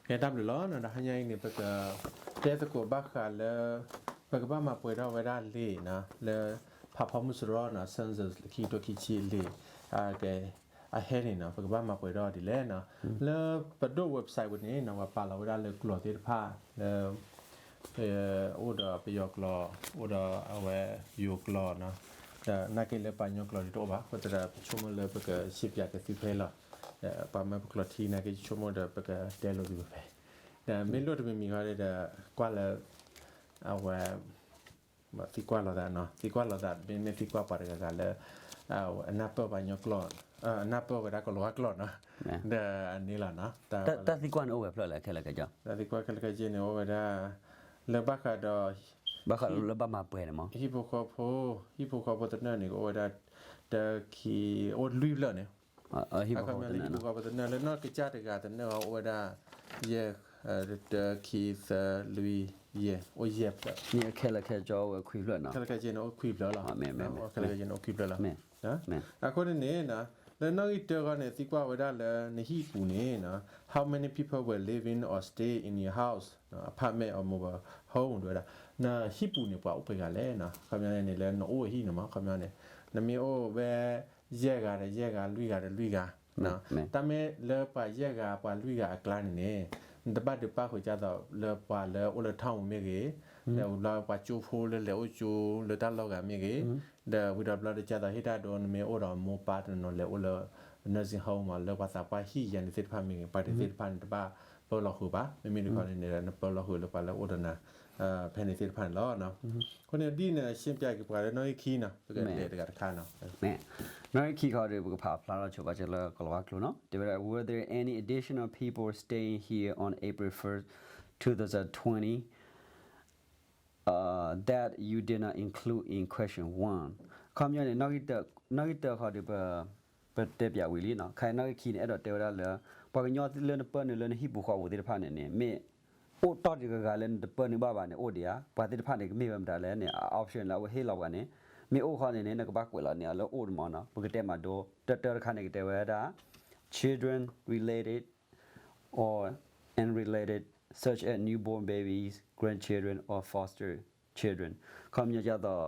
ကဲတၢ်ဘျုးလီၤနီၤ, ဒီးဟါညါအံၤန့ၣ် ပကတဲသကိးဘၣ်ဃးလၢ ပကဘၣ်မၤပှဲၤထီၣ်ဝဲဒၣ်လံာ်နီၤ လၢဖးဖီမုၢ်စရီနီၤ census ခံကထိခံဆံအလံာ် ကဲ အဟဲန့ၣ်နီၤ ပကဘၣ်မၤပှဲၤထီၣ်ဒ်လဲၣ်နီၤ. လၢပဒိၣ် website ပူၤန့ၣ်နီၤ ပှၤပာ်လီၤဝဲဒၣ်လၢကျိာ်သ့ၣ်တဖၣ်လၢ အိၣ်ဒီးပယီၤကျိာ် အိၣ်ဒီးအဝဲယိၤကျိာ်နီၤ, ဒီးနာ်က့လၢပှၤကညီကျိာ်ဒ်တအိၣ်ဘၣ်, အဃိသတးဒီး ပဆိကမိၣ်လၢပကရှင်းပြက့ၤသုဖဲလီၤ. ပှၤမၢပကျိာ်ထံနာ်က့ ဆိကမိၣ်ဒီးပကတဲလိာ်သုဖဲဖဲ, ဒီးမ့ၢ်လိၣ်တမံၤမံၤဃီဒီး ကွၢ်လၢ အဝဲ သံကွၢ်လိာ်သးနီၤ, သံကွၢ်လိာ်သး မ့မ့ၢ်သံကွၢ်ပှၤတဂၤဂၤလၢ အနၢ်ပၢၢ်ပှၤကညီကျိာ်, အနၢ်ပၢၢ်ဝဲဒၣ်ကလီၤဝါကျိာ်နီၤ, ဒီးအန့ၣ်လီၤနီၤ. တၢ်သံကွၢ်န့ၣ်အိၣ်ဝဲဖျၢၣ်လၢခဲလၢာ်ခဲဆ့, တၢ်သံကွၢ်ခဲလၢာ်ခဲဆ့န့ၣ် အိၣ်ဝဲဒၣ် လၢဘၣ်ဃးဒီး ဘၣ်ဃးလၢဘၣ်မၤပှဲၤန့ၣ်မး, ဟံၣ်ဖိဃီဖိ, ဟံၣ်ဖိဃီဖိသနၢၣ်န့ၣ် ကအိၣ်ဝဲဒၣ် တၢခံ အိၣ်လွံၢ်ဖျၢၣ်န့ၣ်, အခီပညီန့ၣ် ဟံၣ်ဖိဃီဖိသနၢၣ် လၢနီၢ်ကစၢ်တဂၤသနၢၣ်အီၤ အိၣ်ဝဲဒၣ် ယဲၢ်, တၢခံသၢလွံၢ်ယဲၢ်, အိၣ်ယဲၢ်ဖျၢၣ်, ခဲလၢာ်ခဲဆ့န့ၣ် အိၣ်ခွံဖျၢၣ်လီၤ, ခဲလၢာ်ခဲဆ့န့ၣ် အိၣ်ခွံဖျၢၣ်လီၤ, ခဲလၢာ်ခဲဆ့န့ၣ် အိၣ်ခွံဖျၢၣ်လီၤ. အဃိန့ၣ်န့ၣ် လၢနီၣ်ဂံၢ်တၢဃီန့ၣ် သံကွၢ်ဝဲဒၣ်လၢနဟံၣ်ပူၤန့ၣ် how many people were living or stay in your house, apartment or mobile home ဝဲဒၣ်, နဟံၣ်ပူၤန့ၣ် ပှၤအိၣ်ပှဲၤဂၤလဲၣ်နီၤ, အခီပညီန့ၣ် လၢနအိၣ်အဟံၣ်န့ၣ်မး အခီပညီန့ၣ် နမ့ၢ်အိၣ်ဝဲ ယဲၢ်ဂၤဒီးယဲၢ်ဂၤ လွံၢ်ဂၤဒီးလွံၢ်ဂၤ, တၢ်မ့ၢ်လၢပှၤယဲၢ်ဂၤပှၤလွံၢ်ဂၤအကျါန့ၣ်န့ၣ် နတဘၣ်ဒုးပၣ်ဃုာ်ကၢ်သိးလၢပှၤလၢအိၣ်လၢထီၣ်မူမ့ၢ်ဂ့ၤ, ဒီးဝံၤဘျီပှၤကၠိဖိလၢလဲၤအိၣ်ကၠိလၢတၢ်လီၢ်ဂၤမ့ၢ်ဂ့ၤ, ဒီးဝံၤဒီးဘျီဒီးကၢ်သိးဟ့ၣ်တၢ်ဒိ နမ့ၢ်အိၣ်ဒီးမိၢ်ပၢ်တနီၤလဲၤအိၣ်လၢ nursing home မး လၢပှၤသးပှၢ်ဟံၣ်ယၤန့ၣ်သ့ၣ်တဖၣ်မ့ၢ်ဂ့ၤ ပှၤတသ့ၣ်တဖၣ်န့ၣ် တဘၣ်ပၢလီၤဃုာ်ဘၣ်, မ့မ့ၢ်တခီန့ၣ် နပၢလီၤဃုာ်လၢပှၤလၢအိၣ်ဒီးနၤ ဖဲန့ၣ်သ့ၣ်တဖၣ်န့ၣ်လီၤ. အဃိန့ၣ်ဒ်န့ၣ် ရှင်းပြက့ၤပှၤလၢနီၣ်ဂံၢ်ခံနီၤ ပကလဲၤတဂၤတခါနီၤ. နီၣ်ဂံၢ်ခံဃီဒီး ပကဖးဖျါထီၣ်ဆိဘၣ်စၢၤလၢကလီၤဝါကျိာ်နီၤ, တဲဝဲဒၣ် were there any additional people staying here on April first, two thousand twenty, uh, that you did not include in question one? အခီပညီန့ၣ် နီၣ်ဂံၢ်တၢဃီဒီး ပတဲပၠးဝံၤလံနီၤ, ခဲအံၤနီၣ်ဂံၢ်ခံန့ၣ် အဲၣ်ဒိးတဲဝဲဒၣ်လၢ ပှၤကညီလၢနပၢနုာ်လၢနဟံၣ်ပူၤဃီပူၤသ့ၣ်တဖၣ်န့ၣ်န့ၣ် မ့ၢ်အိၣ်တီၢ်တဂၤဂၤလၢနတပၢနုာ်ဘၣ်ဘၣ်န့ၣ် အိၣ်ဒံးဧါ, ပှၤသ့ၣ်တဖၣ်န့ၣ် ကမ့ၢ်ဝဲမတၤလဲၣ်န့ၣ် အ option လၢအဝဲဟ့ၣ်လီၤပှၤန့ၣ်, မ့ၢ်အိၣ်ဃီန့ၣ်န့ၣ် နကဘၣ်ကွဲးလီၤန့ၢ်အီၤလၢအိၣ်မးနီၤ, ပကတဲမးဒိ တၢတၢတခါန့ၣ် ကတဲဝဲဒၣ် children related or unrelated, such as newborn babies, grandchildren or foster children. အခီပညီကၢ်သိး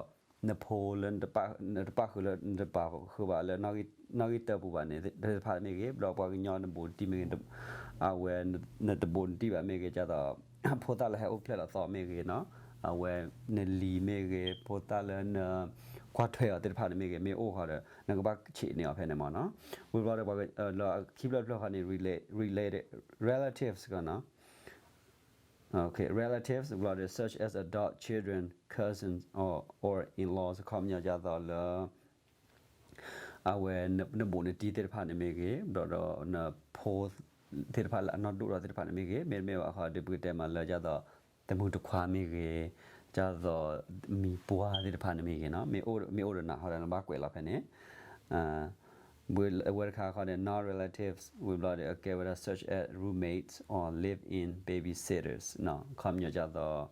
နဖိလၢ နတပၣ်ဃုာ်လၢ နတပာ်ဃုာ်ဘၣ်လၢ နီၣ်ဂံၢ်တၢပူၤဘၣ်န့ၣ် သ့ၣ်တဖၣ်မ့ၢ်ဂ့ၤ, ဘျီပှၤကညီနဘူးနတံၢ်မ့ၢ်ဂ့ၤ, အဝဲ နတဘူးနတံၢ်ဘၣ်မ့ၢ်ဂ့ၤ, ကၢ်သိး ဖိသၣ်လၢဟဲအိၣ်ဖျဲၣ်လီၤသီမ့ၢ်ဂ့ၤနီၤ, အဝဲ နလံၤမ့ၢ်ဂ့ၤ, ဖိသၣ်လၢန ကွၢ်ထွဲအီၤသ့ၣ်တဖၣ်န့ၣ်မ့ၢ်ဂ့ၤ, မ့ၢ်အိၣ်ဃီဒီး နကဘၣ်ဆံးန့ၢ်အီၤဖဲန့ၣ်မးနီၤ. ဝံၤဘျီဒီး ပှၤလၢခံဖျၢၣ်တဖျၢၣ်ဃီန့ၣ် related, relatives ကနီၤ, relatives ဘျီဒီး such as adult children, cousins or, or in-laws အခီပညီကၢ်သိးလၢ အဝဲ နဘူးနတံၢ်သ့ၣ်တဖၣ်န့ၣ်မ့ၢ်ဂ့ၤ, ဘျီဒီးနဖိသ့ၣ်တဖၣ်လၢအနီၢ်ဒိၣ်ထီၣ်သ့ၣ်တဖၣ်န့ၣ်မ့ၢ်ဂ့ၤ, မ့တမ့ၢ်ဘၣ်ဃီဒီး ပကတဲမးလၢကၢ်သိး တမုၢ်တခွါမ့ၢ်ဂ့ၤ, ကၢ်သိး မံၤပှၢ်သ့ၣ်တဖၣ်န့ၣ်မ့ၢ်ဂ့ၤနီၤ, မ့ၢ်အိၣ်ဒီးနၤဃီဒီး နဘၣ်ကွဲးလီၤဖဲန့ၣ် ဝဲတခါဃီဒီး non-relatives ဝံၤဘျီဒီး အကဲဝဲဒၣ် such as roommates or live-in babysitters နီၤ, အခီပညီကၢ်သိး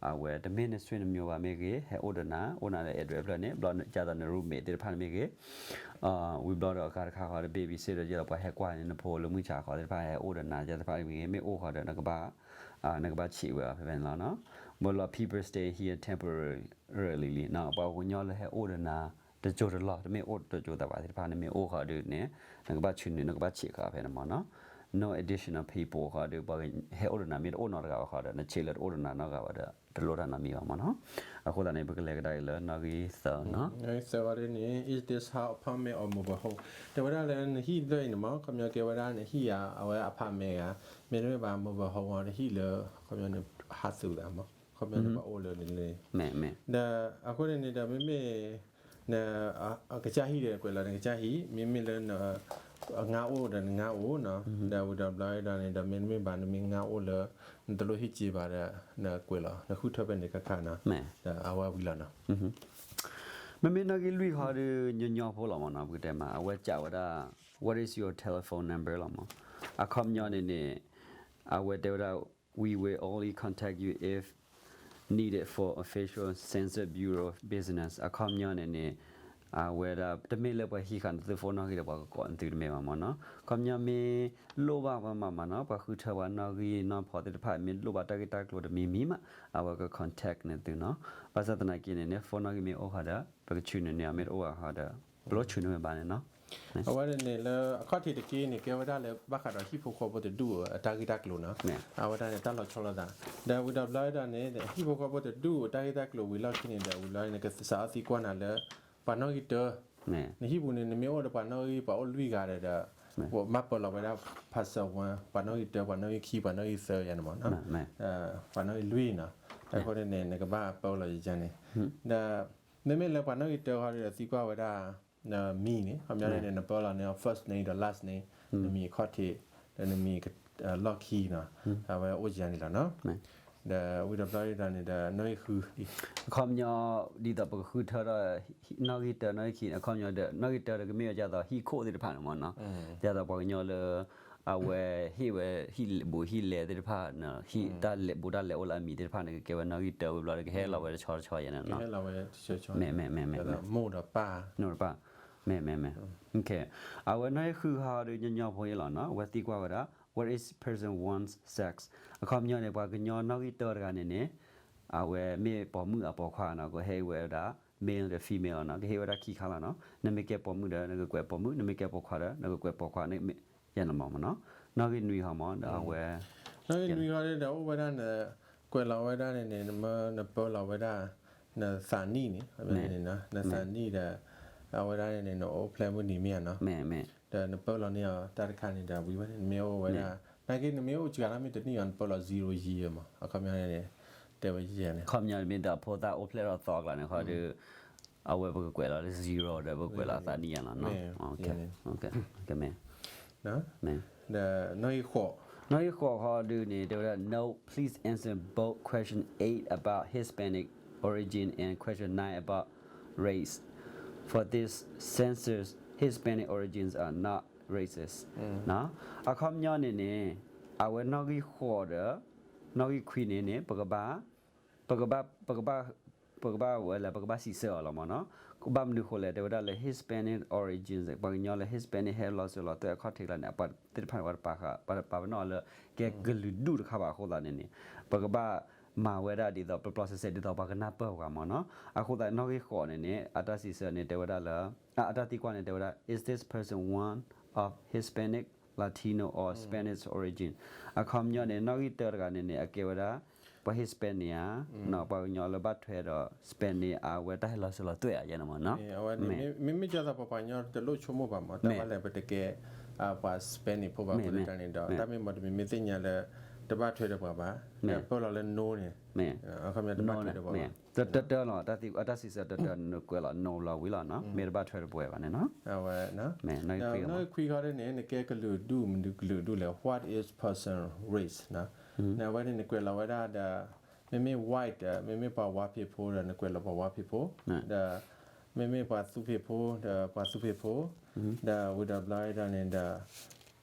အဝဲတမ့ၢ်နဆွေနမျိုးဘၣ်မ့ၢ်ဂ့ၤ, ဟဲအိၣ်ဒီးနၤ, အိၣ်နၤလၢ address ဖျၢၣ်န့ၣ်, ဘျီကၢ်သိးန roommate သ့ၣ်တဖၣ်န့ၣ်မ့ၢ်ဂ့ၤ, ဝံၤဘျီဒီးအဂၤတခါဃီဒီး babysitter ကၢ်သိးပှၤဟဲကွၢ်န့ၣ် နဖိလၢမုၢ်ဆါဃီသ့ၣ်တဖၣ် ဟဲအိၣ်ဒီးနၤ ကၢ်သ့ၣ်တဖၣ်မ့ၢ်ဂ့ၤ, မ့ၢ်အိၣ်ဃီဒီး နကဘၣ် နကဘၣ်ဆံးဝဲအီၤဖဲဖဲန့ၣ်လီၤနီၤ. ဘၣ်လီၤ people stay here temporarily လံနီၤ, ပှၤကညီလၢဟဲအိၣ်ဒီးနၤ တစိၢ်တလီၢ် တမ့ၢ်အိၣ်တစိၢ်သးဘၣ်သ့ၣ်တဖၣ်န့ၣ် မ့ၢ်အိၣ်ဃီဒီးန့ၣ် နကဘၣ်ဆံးန့ၢ် နကဘၣ်ဆံးဃီဖဲန့ၣ်မးနီၤ. No additional people ဃီဒီး ပှၤဟဲအိၣ်ဒီးနၤမ့ၢ်တအိၣ်နီတဂၤဘၣ်ဃီဒီး နဆံးလၢတအိၣ်ဒီးနၤနီတဂၤဘၣ်ဒီး တလိၣ်တၢ်နီတမံၤဘၣ်မးနီၤ. အဃိသတးန့ၣ် ပကလဲၤကဒါအံၤလၢနီၣ်ဂံၢ်သၢနီၤ. နီၣ်ဂံၢ်သၢဃီဒ်န့ၣ် is this house apartment or mobile home တဲဝဲဒၣ်လၢနဟံၣ်တဖျၢၣ်အံၤန့ၣ်မး ခီပညီကဲဝဲဒၣ်နဟံၣ်ဧါ အဝဲ apartment ဧါ, မ့တမ့ၢ်ဘၣ် mobile home ဒီးဟံၣ်လၢ ခီပညီန့ၣ် ဟးသုးသးမး ခီပညီန့ၣ် ပှၤအိၣ်လၢန့ၣ်လၢ ဒီးအဃိန့ၣ်န့ၣ်ဒီးမ့မ့ၢ် န ကစၢ်ဟံၣ်ဒီးကွဲးလီၤနကစၢ်ဟံၣ် မ့မ့ၢ်လၢန ငါအိၣ်ဒီးနငါအိၣ်နီၤ ဒီးဝံၤဒီးဘျီဒီးန့ၣ်ဒီး မ့တမ့ၢ်ဘၣ် နမ့ၢ်ငါအိၣ်လၢ နတလိၣ်ဟ့ၣ်စ့ဘၣ်ဒီး နကွဲးလီၤ နဃုထၢဖဲန့ၣ်ခါခါနီၤ ဒီးအဝဲဝံၤလီၤနီၤ. မ့မ့ၢ်နီၣ်ဂံၢ်လွံၢ်ဃီဒီး ညီညီဖိလီၤမးနီၤ ပကတဲမး အဝဲစံးဝဲဒၣ် what is your telephone number လီၤမး အခီပညီန့ၣ်န့ၣ် အဝဲတဲဝဲဒၣ် we will only contact you if needed for official Census Bureau business အခီပညီန့ၣ်န့ၣ် အဝဲဒၣ်တမ့ၢ်လၢပှၤဟံးဃာ်နသု phone နီၣ်ဂံၢ်ဒီးပှၤကကိးနသုတမ့ၢ်ဘၣ်မ့ၢ်နီၤ. ခီပညီမ့ၢ်လိၣ်ဘၣ်ပှၤမးမးနီၤ, ပှၤဃုထၢပှၤနီၣ်ဂံၢ်နီၢ်ဖီသ့ၣ်တဖၣ် မ့ၢ်လိၣ်ဘၣ်တၢ်ဂ့ၢ်တၢ်ကျိၤတမံၤမံၤမး အဝဲက contact နသုနီၤ. ဘၣ်ဆၣ်သနာ်က့န့ၣ်န့ၣ် phone နီၣ်ဂံၢ်မ့ၢ်အိၣ်ဃီဒီး ပကဆူနမ့ၢ်အီၤ မ့ၢ်တအိၣ်ဘၣ်ဃီဒီး ပလိၣ်ဆူနမ့ၢ်ဘၣ်န့ၣ်နီၤ. အဝဲန့ၣ်လၢအခီၣ်ထံးတက့ၢ်န့ၣ် ကဲဝဲဒၣ်လၢဘၣ်ဃးဒီးဟံၣ်ဖိဃီဖိတဒူၣ်အတၢ်ဂ့ၢ်တၢ်ကျိၤနီၤ. အဝဲဒၣ်န့ၣ်တၢ်လီၤဆီလိာ်သး ဒီးဝံၤဒီးဘျီဒၣ်န့ၣ် ဟံၣ်ဖိဃီဖိတဒူၣ်အတၢ်ဂ့ၢ်တၢ်ကျိၤဝံၤလီၢ်ခံန့ၣ်ဒီး ဝံၤလီၢ်န့ၣ် ကစးထီၣ်သံကွၢ်နၤလၢ ပှၤနီၣ်ဂံၢ်တၢ နဟံၣ်ပူၤန့ၣ် နမ့ၢ်အိၣ်ဒီးပှၤနီၣ်ဂံၢ် ပှၤအိၣ်လွံၢ်ဂၤဒီး ဒီး ဘၣ်ပၢလီၤဝဲဒၣ် person one ပှၤနီၣ်ဂံၢ်တၢ ပှၤနီၣ်ဂံၢ်ခံ ပှၤနီၣ်ဂံၢ်သၢယါန့ၣ်မ့ၢ်နီၤ. ပှၤနီၣ်ဂံၢ်လွံၢ်နီၤ. အဃိန့ၣ်န့ၣ် နကဘၣ်ပၢလီၤယါန့ၣ် ဒီး မ့မ့ၢ်လၢပှၤနီၣ်ဂံၢ်တၢဃီဒီးသံကွၢ်ဝဲဒၣ် နမံၤန့ၣ် ခီပညီန့ၣ် နပၢလီၤန့ၢ်အီၤ first name ဒီး last name နမံၤအခီၣ်ထံး ဒီးနမံၤလီၢ်ခံနီၤ. အဝဲအိၣ်ယါန့ၣ်လီၤနီၤ. ဒီးဝံၤဒီးဘျီဒၣ်န့ၣ်ဒီး နီၣ်ဂံၢ်ဃု အခီပညီ ဒ်သိးပကဃုထၢဒီး နီၣ်ဂံၢ်တၢ နီၣ်ဂံၢ်ခံန့ၣ် အခီပညီဒီး နီၣ်ဂံၢ်တၢဒီးကမ့ၢ်ဝဲဒ်သိးဟံၣ်ခိၣ်သ့ၣ်တဖၣ်န့ၣ်မ့ၢ်နီၤ. ဒ်သိးပှၤကညီလၢ အဝဲဟ့ၣ်ဝဲဟံၣ်ဘူးဟံၣ်လဲသ့ၣ်တဖၣ် ဟံၣ်တၢ်လဲဘူးတၢ်လဲအိၣ်လၢအမံၤသ့ၣ်တဖၣ်န့ၣ် ကကဲဝဲနီၣ်ဂံၢ်တၢဝံၤဘျီဒီး ကဟဲလီၤဝဲတဆီတဆီယါန့ၣ်နီၤ. မ့ၢ် မ့ၢ် မ့ၢ် မိၢ်ဒီးပၢ် မိၢ်ဒီးပၢ် မ့ၢ် မ့ၢ် မ့ၢ် အဝဲနီၣ်ဂံၢ်ဃုဟီဒီးညီညီဖိအံၤလီၤနီၤ, အဝဲသံကွၢ်ဝဲဒၣ် what is person one's sex. အခီပညီန့ၣ် ပှၤကညီနီၣ်ဂံၢ်တၢတဂၤန့ၣ်န့ၣ် အဝဲမ့ၢ်ပိာ်မုၣ်အပိာ်ခွါနီၤ, ကဟ့ၣ်ဝဲဒၣ် male ဒီး female လီၤနီၤ, ကဟ့ၣ်ဝဲဒၣ်ခံခါလီၤနီၤ. နမ့ၢ်ကဲပိာ်မုၣ်ဒီး နကကွဲးပိာ်မုၣ်, နမ့ၢ်ကဲပိာ်ခွါဒီး နကကွဲးပိာ်ခွါ, ယဲန့ၣ်မ့ၢ်နီၤ. နီၣ်ဂံၢ်နွံဟီမ့ၢ်ဒီးအဝဲ နီၣ်ဂံၢ်နွံဟီဒီးအိၣ်ဝဲဒၣ်န့ၣ် ကွဲးလီၤဝဲဒၣ်န့ၣ်န့ၣ် နမ့ၢ်နပၢလီၤဝဲဒၣ် နသးနံၣ်န့ၣ် နသးနံၣ်ဒီး အဝဲဒၣ်န့ၣ်န့ၣ် နအိၣ်ဖျဲၣ်မုၢ်နံၤမ့ၢ်ဧါနီၤ, ဒီးနပၢလီၤန့ၢ်အီၤတၢ်တခါန့ၣ်ဒီးဝံၤဝဲန့ၣ် နမ့ၢ်အိၣ်ဝဲဒၣ် နာ်က့နမ့ၢ်အိၣ်စှၤလီၤမ့ၢ်တနံၣ်အီၤ နပၢလီၤ zero year မး အခီပညီန့ၣ် တဲဝဲယဲန့ၣ် ခီပညီမ့ၢ်ဒီးဖိသၣ်အိၣ်ဖျဲၣ်ထီၣ်သီကျါန့ၣ်ဃီဒီး အဝဲပကကွဲးလီၤလၢ zero ဒီးပကကွဲးလီၤအသးနံၣ်ယါလီၤနီၤ. မ့ၢ် ဒီးနီၣ်ဂံၢ်ဃိး နီၣ်ဂံၢ်ဃိးဃီဒုးန့ၣ် တဲဝဲဒၣ် no, please answer both question eight about Hispanic origin and question nine about race. For this census, Hispanic origins are not races. အခီပညီန့ၣ်န့ၣ် အဝဲနီၣ်ဂံၢ်ဃိးဒီး နီၣ်ဂံၢ်ခွံန့ၣ်န့ၣ် ပကဘၣ် ပကဘၣ် ပကဘၣ် ပကဘၣ်ဝဲလဲၣ် ပကဘၣ်စံးဆၢအီၤလီၤမ့ၢ်နီၤ. ဘၣ်မနုၤဃိလဲၣ် တဲဝဲဒၣ်လၢ Hispanic origins ပှၤကညီလၢ Hispanic ဟဲလီၤစၢၤလီၤသွဲၣ်အခီၣ်ထံးကျါန့ၣ် အပှၤသ့ၣ်တဖၣ်န့ၣ် ပှၤတပာ်ဃာ် ပှၤတပာ်ပနီၣ်လၢ ကဲကလုာ်ဒူၣ်တခါဘၣ်အဃိသတးန့ၣ်န့ၣ် ပကဘၣ်မၤဝဲဒၣ်ဒ်သိး ပျီပျီစဲစဲဒ်သိးပှၤကနၢ်ပၢၢ်ပှၤမ့ၢ်နီၤ. အဃိသတးနီၣ်ဂံၢ်ဃိးန့ၣ်န့ၣ် အတၢ်စံးဆၢန့ၣ် တဲဝဲဒၣ်လၢ အတၢ်သံကွၢ်န့ၣ် တဲဝဲဒၣ် is this person one of Hispanic, Latino or Spanish origin. အခီပညီန့ၣ် နီၣ်ဂံၢ်တၢတဂၤန့ၣ်န့ၣ် အကဲဝဲဒၣ် ပှၤ Hispanic ဧါ, ပှၤကညီလၢဘၣ်ထွဲဒီး Spanish အဝဲတၢ်ဟဲလီၤစၢၤလီၤသွဲၣ်ဧါ ယဲန့ၣ်မ့ၢ်နီၤ. မ့မ့ၢ်ဒ်သိးပပှၤကညီတလိၣ်ဆိကမိၣ်ဘၣ်မ့ၢ် တၢ်ဘၣ်လဲၣ်ပတကဲ ပှၤ Spanish ဖိဘၣ်အဃိသတးန့ၣ်ဒီး တၢ်မ့ၢ်မ့ၢ်တမံၤမ့ၢ်သ့ၣ်ညါလၢ တဘၣ်ထွဲဒီးပှၤဘၣ် ဒီးပၢလီၤလၢ no န့ၣ် အခီပညီတဘၣ်ထွဲဒီးပှၤဘၣ်. တၢတၢလီၤ တၢ်စံးဆၢတၢတၢ နကွဲးလီၤ no လီၤဝံၤလီၤနီၤ မ့ၢ်တဘၣ်ထွဲဒီးပှၤဘၣ်န့ၣ်နီၤ. အဝဲ နီၣ်ဂံၢ်ခွံဃီဒ်န့ၣ် နကဲကလုာ်ဒူၣ်မနုၤကလုာ်ဒူၣ်လဲၣ် what is person race နဝဲန့ၣ် နကွဲးလီၤဝဲဒၣ်ဒီး မ့မ့ၢ် white ဒီး မ့မ့ၢ်ပှၤဝါဖံးဖိဒီး နကွဲးလီၤပှၤဝါဖံးဖိ ဒီး မ့မ့ၢ်ပှၤသူဖံးဖိဒီး ပှၤသူဖံးဖိ ဒီးဝံၤဒီးဘျီဒ်န့ၣ်ဒီး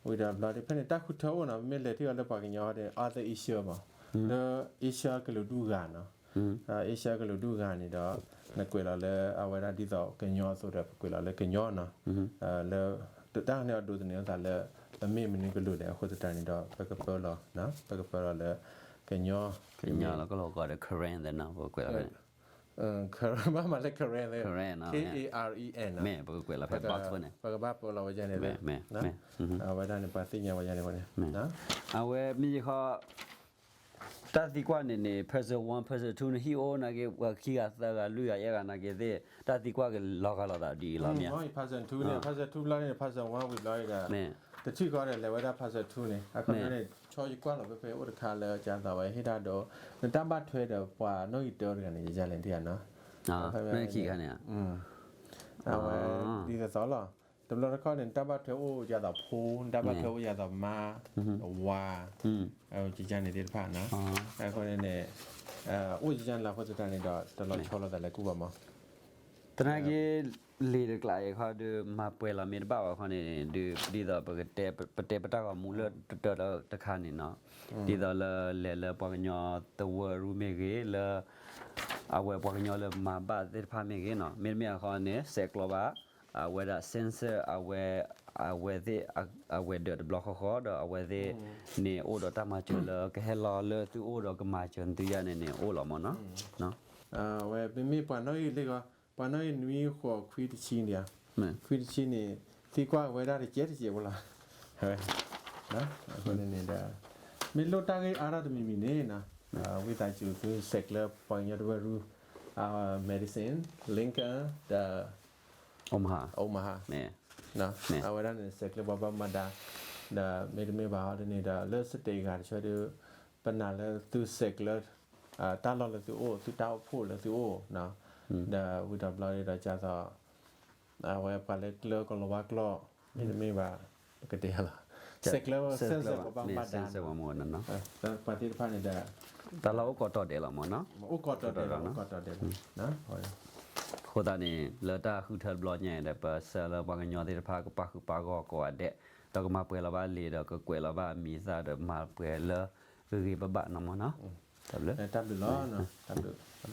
ဝံၤဒီးဘျီဒ်ဖဲန့ၣ် တၢ်ဃုထၢအိၣ်နီၤ မ့မ့ၢ်လဲၤထံၣ်အီၤလၢပှၤကညီဒီး other Asia မး လၢ Asia ကလုာ်ဒူၣ်ဂၤနီၤ Asia ကလုာ်ဒူၣ်ဂၤန့ၣ်ဒီး နကွဲးလီၤလၢအဝဲဒၣ်ဒ်သိးကညီအသိးဒီး ပကွဲးလီၤလၢကညီနီၤ လၢ တၢ်န့ၣ်အဒိးသန့ၤအသးလၢ အမ့ၢ်မနုၤကလုာ်လဲၣ် အဃိသတးန့ၣ်ဒီး ပကပၢလီၤ ပကပၢလီၤလၢ ကညီ ကညီလီၤ ကလီၤကီးဒီး Karen သ့ၣ်နီၤ ပကွဲးလီၤ Karen ဘၣ်မၤလၢ Karen သ့ၣ် K A R E N မ့ၢ်ပကကွဲးလီၤဖဲ box န့ၣ် ပကဘၣ်ပၢလီၤဝဲယဲန့ၣ် အဝဲဒၣ်န့ၣ် ပှၤသ့ၣ်ညါဝဲယဲန့ၣ် အဝဲမ့ၢ်ယခီ တၢ်သံကွၢ်န့ၣ်န့ၣ် person one person two န့ၣ် ဟံၣ်အိၣ်နာ်က့ ပှၤခံဂၤသၢဂၤလွံၢ်ဂၤယဲၢ်ဂၤနာ်က့သ့ၣ် တၢ်သံကွၢ်ကလီၤဂာ်လိာ်သးဒ်အံၤလီၤမ့ၢ်ဧါ. person two န့ၣ် person two ဘျီန့ၣ် person one ဝံၤဘျီဒီး တထံၣ်ဃီဒီး လဲၤဝဲဒၣ် person two န့ၣ် အခီပညီန့ၣ် ဆီယကွၢ်လီၤဖဲဖဲအိၣ်တခါလၢကသးဝဲဟ့ၣ်တၢ်ဒိး နတၢ်ဘၣ်ထွဲဒီးပှၤနီၣ်ဂံၢ်တၢတဂၤန့ၣ် ယလဲၤဒ်ဧါနီၤ ခံဂၤန့ၣ် အဝဲ ဒ်သိးသိးလီၤ တဘျီတခီၣ်န့ၣ် နတၢ်ဘၣ်ထွဲအိၣ်ယၤသိးဖိ နတၢ်ဘၣ်ထွဲအိၣ်ယၤသိးမါ ဝၤ ကန့ၣ်သ့ၣ်တဖၣ်နီၤ အဃိန့ၣ် အိၣ်ယၤန့ၣ်လၢအဃိသတးန့ၣ်ဒီး တလီၤဆီလိာ်သးလၢကူၣ်ဘၣ်မး သနာ်က့ လံာ်တကျးအံၤခီဒုး မၤပှဲၤလီၤမ့ၢ်တဘၣ်ဘၣ်ခီန့ၣ် ဒုးဒ်သိးပကတဲ ပတဲပတၢ်ဂီၤမူလၢတၢ်တခါန့ၣ်နီၤ, ဒ်သိးလၢလဲၤလၢပှၤကညီသဝီရူမ့ၢ်ဂ့ၤ လၢ အဝဲပှၤကညီလၢမၤဘၣ်သ့ၣ်တဖၣ်မ့ၢ်ဂ့ၤနီၤ, မ့တမ့ၢ်အဃိန့ၣ် ဆဲးကျိးဘၣ် အဝဲဒၣ် censor အဝဲ အဝဲသ့ၣ် အဝဲၤဒၢးတဘျီဃီဃီဒီး အဝဲသ့ၣ်န့ၣ် အိၣ်ဒီးတၢ်မၤစၢၤလၢကဟဲလီၤလၢသုအိၣ်ဒီးကမၤစၢၤသုယါန့ၣ်န့ၣ် အိၣ်လီၤမ့ၢ်နီၤ. အဝဲမ့မ့ၢ်ပှၤနီၣ်ဂံၢ်လံဂီၤ, ပှၤနီၣ်ဂံၢ်နွံဃိးခွံတဆံန့ၣ်ဧါ, ခွံတဆံန့ၣ် သံကွၢ်ဝဲဒၣ်တကဲးတကဲးဖိလီၤ. အဃိန့ၣ်န့ၣ်ဒီး မ့ၢ်လိၣ်တၢ်ဂ့ၢ်အါထီၣ်တမံၤမံၤန့ၣ်နီၤ, ဝံသးစူၤသုဆဲးကျၢပှၤကညီတဝၢရူ Madison, Lincoln ဒီး Omaha, အဝဲဒၣ်န့ၣ် ဆဲးကျၢပှၤဘၣ်မူဘၣ်ဒါ, ဒီးမ့တမ့ၢ်ဘၣ်ဟီဒ်န့ၣ်ဒီး လၢ state ဂၤတဆၢဒီး ပနာ်လၢသုဆဲးကျၢ တၢ်လီၢ်လၢသုအိၣ် သုတၢ်အိၣ်ဖှိၣ်လၢသုအိၣ်, ဒီးဝံၤဒီးဘျီဒီး ကသိး အဝဲပှၤလၢကျၢကလီၤဝါကျိာ် မ့တမ့ၢ်ဘၣ် ပကတဲလီၤ ဆဲးကျၢ ဆဲးကျၢပှၤဘၣ်မူဘၣ်ဒါ ပှၤသ့ၣ်တဖၣ်န့ၣ်ဒီး တၢ်လီၢ်အိၣ်ကိးတီၤဒဲးလီၤမ့ၢ်နီၤ, အိၣ်ကိးတီၤဒဲးလီၤ, အိၣ်ကိးတီၤဒဲးလီၤ. အဃိသတးန့ၣ် လၢတၢ်ဃုထၢတဘျီညါအံၤဒီး ပဆၢလၢပှၤကညီသ့ၣ်တဖၣ်ကပာ်ဃုာ်ပာ်ဂီၢ်ကိးဂၤဒဲး, ဒီးကမၤပှဲၤလီၤဘၣ်လံာ်ဒီး ကကွဲးလီၤဘၣ်အမံၤအသၣ်ဒီး မၤပှဲၤလၢဂ့ၤဂ့ၤဘၣ်ဘၣ်နီၤမ့ၢ်နီၤ. တၢ်ဘျုး, တၢ်ဘျုးလီၤ, တၢ်ဘျုး.